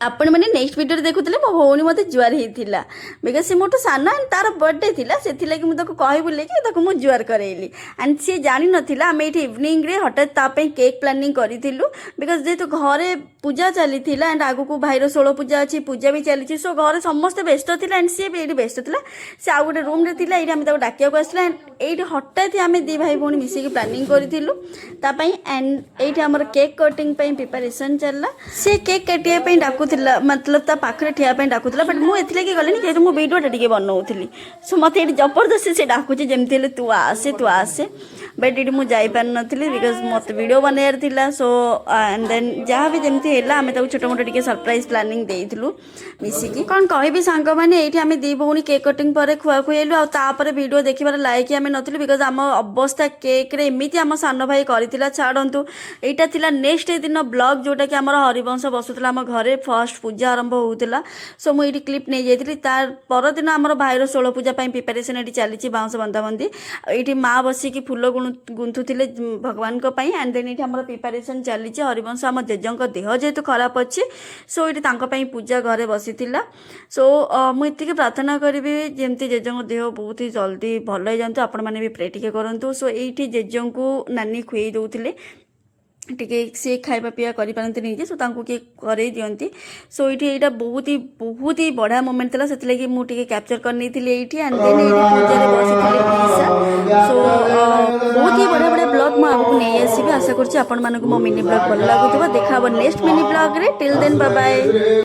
ଆପଣମାନେ ନେକ୍ସଟ ଭିଡ଼ିଓରେ ଦେଖୁଥିଲେ, ମୋ ଭଉଣୀ ମୋତେ ଜୁଆର ହେଇଥିଲା, because ସେ ମୋଠୁ ସାନ ଆଣ୍ଡ ତାର ବର୍ଥଡେ ଥିଲା। ସେଥିଲାଗି ମୁଁ ତାକୁ କହି ବୁଲେଇକି ତାକୁ ମୁଁ ଜୁଆର କରେଇଲି। ଆଣ୍ଡ ସିଏ ଜାଣିନଥିଲା, ଆମେ ଏଇଠି ଇଭିନିଂରେ ହଠାତ୍ ତା ପାଇଁ କେକ୍ ପ୍ଲାନିଂ କରିଥିଲୁ, because ଯେହେତୁ ଘରେ ପୂଜା ଚାଲିଥିଲା ଆଣ୍ଡ ଆଗକୁ ଭାଇର ଷୋଳ ପୂଜା ଅଛି, ପୂଜା ବି ଚାଲିଛି, ସୋ ଘରେ ସମସ୍ତେ ବ୍ୟସ୍ତ ଥିଲେ ଆଣ୍ଡ ସିଏ ବି ଏଇଠି ବ୍ୟସ୍ତ ଥିଲା। ସେ ଆଉ ଗୋଟେ ରୁମ୍ରେ ଥିଲା। ଏଇଠି ଆମେ ତାକୁ ଡାକିବାକୁ ଆସିଲା ଆଣ୍ଡ ଏଇଠି ହଠାତ୍ ହିଁ ଆମେ ଦୁଇ ଭାଇ ଭଉଣୀ ମିଶିକି ପ୍ଲାନିଂ କରିଥିଲୁ ତା ପାଇଁ। ଆଣ୍ଡ ଏଇଠି ଆମର କେକ୍ କଟିଂ ପାଇଁ ପ୍ରିପାରେସନ୍ ଚାଲିଲା। ସେ କେକ୍ କାଟିବା ପାଇଁ ଡାକୁଥିଲା, ମତଲବ ତା ପାଖରେ ଠିଆ ପାଇଁ ଡାକୁଥିଲା, ବଟ୍ ମୁଁ ଏଥିଲାଗି ଗଲିନି ଯେହେତୁ ମୁଁ ଭିଡ଼ିଓଟା ଟିକେ ବନଉଥିଲି। ସୋ ମୋତେ ଏଇଠି ଜବରଦସ୍ତି ସେ ଡାକୁଛି, ଯେମିତି ହେଲେ ତୁ ଆସେ, ତୁ ଆସେ। ବଟ୍ ଏଇଠି ମୁଁ ଯାଇପାରିନଥିଲି, because ମୋତେ ଭିଡ଼ିଓ ବନେଇବାର ଥିଲା। ସୋ ଆଣ୍ଡ ଦେନ୍ ଯାହା ବି ଯେମିତି ହେଲା, ଆମେ ତାକୁ ଛୋଟ ମୋଟ ଟିକେ ସରପ୍ରାଇଜ୍ ପ୍ଲାନିଂ ଦେଇଥିଲୁ ମିଶିକି। କ'ଣ କହିବି ସାଙ୍ଗମାନେ, ଏଇଠି ଆମେ ଦୁଇ ଭଉଣୀ କେକ୍ କଟିଂ ପରେ ଖୁଆଖୁଇ ହେଲୁ। ଆଉ ତାପରେ ଭିଡ଼ିଓ ଦେଖିବାର ଲାଇକ୍ ଆମେ ନଥିଲୁ, because ଆମ ଅବସ୍ଥା କେକ୍ରେ ଏମିତି ଆମ ସାନ ଭାଇ କରିଥିଲା। ଛାଡ଼ନ୍ତୁ, ଏଇଟା ଥିଲା ନେକ୍ସଟ ଦିନ ବ୍ଲଗ୍, ଯେଉଁଟାକି ଆମର ହରିବଂଶ ବସୁଥିଲା ଆମ ଘରେ, ଫାର୍ଷ୍ଟ ପୂଜା ଆରମ୍ଭ ହେଉଥିଲା। ସୋ ମୁଁ ଏଇଠି କ୍ଲିପ୍ ନେଇଯାଇଥିଲି। ତା ପରଦିନ ଆମର ଭାଇର ଷୋଳ ପୂଜା ପାଇଁ ପ୍ରିପାରେସନ୍ ଏଇଠି ଚାଲିଛି, ବାଉଁଶ ବନ୍ଧାବନ୍ଧି। ଆଉ ଏଇଠି ମା ବସିକି ଫୁଲ ଗୁନ୍ଥୁଥିଲେ ଭଗବାନଙ୍କ ପାଇଁ। ଆଣ୍ଡ ଦେନ୍ ଏଇଠି ଆମର ପ୍ରିପାରେସନ୍ ଚାଲିଛି ହରିବଂଶ। ଆମ ଜେଜେଙ୍କ ଦେହ ଯେହେତୁ ଖରାପ ଅଛି, ସୋ ଏଇଠି ତାଙ୍କ ପାଇଁ ପୂଜା ଘରେ ବସିଥିଲା। ସୋ ମୁଁ ଏତିକି ପ୍ରାର୍ଥନା କରିବି, ଯେମିତି ଜେଜେଙ୍କ ଦେହ ବହୁତ ହି ଜଲ୍ଦି ଭଲ ହେଇଯାଆନ୍ତୁ। ଆପଣମାନେ ବି ପ୍ରେ ଟିକେ କରନ୍ତୁ। ସୋ ଏଇଠି ଜେଜେଙ୍କୁ ନାନୀ ଖୁଏଇ ଦେଉଥିଲେ ଟିକେ। ସିଏ ଖାଇବା ପିଇବା କରିପାରନ୍ତି ନିଜେ, ସୋ ତାଙ୍କୁ କିଏ କରେଇ ଦିଅନ୍ତି। ସୋ ଏଇଠି ଏଇଟା ବହୁତ ହି ବହୁତ ହି ବଢ଼ିଆ ମୋମେଣ୍ଟ ଥିଲା, ସେଥିଲାଗି ମୁଁ ଟିକେ କ୍ୟାପଚର୍ କରିନେଇଥିଲି ଏଇଠି। ଆଣ୍ଡ ଦେନ୍ ଏଇଠି ପୂଜାରେ ବସିଥିଲେ ପିସା। ସୋ ବହୁତ ହି ବଢ଼ିଆ ବଢ଼ିଆ ବ୍ଲଗ୍ ମୁଁ ଆଗକୁ ନେଇ ଆସିବି। ଆଶା କରୁଛି ଆପଣମାନଙ୍କୁ ମୋ ମିନି ବ୍ଲଗ୍ ଭଲ ଲାଗୁଥିବ। ଦେଖା ହେବ ନେକ୍ସଟ ମିନି ବ୍ଲଗ୍ରେ। Till then, bye.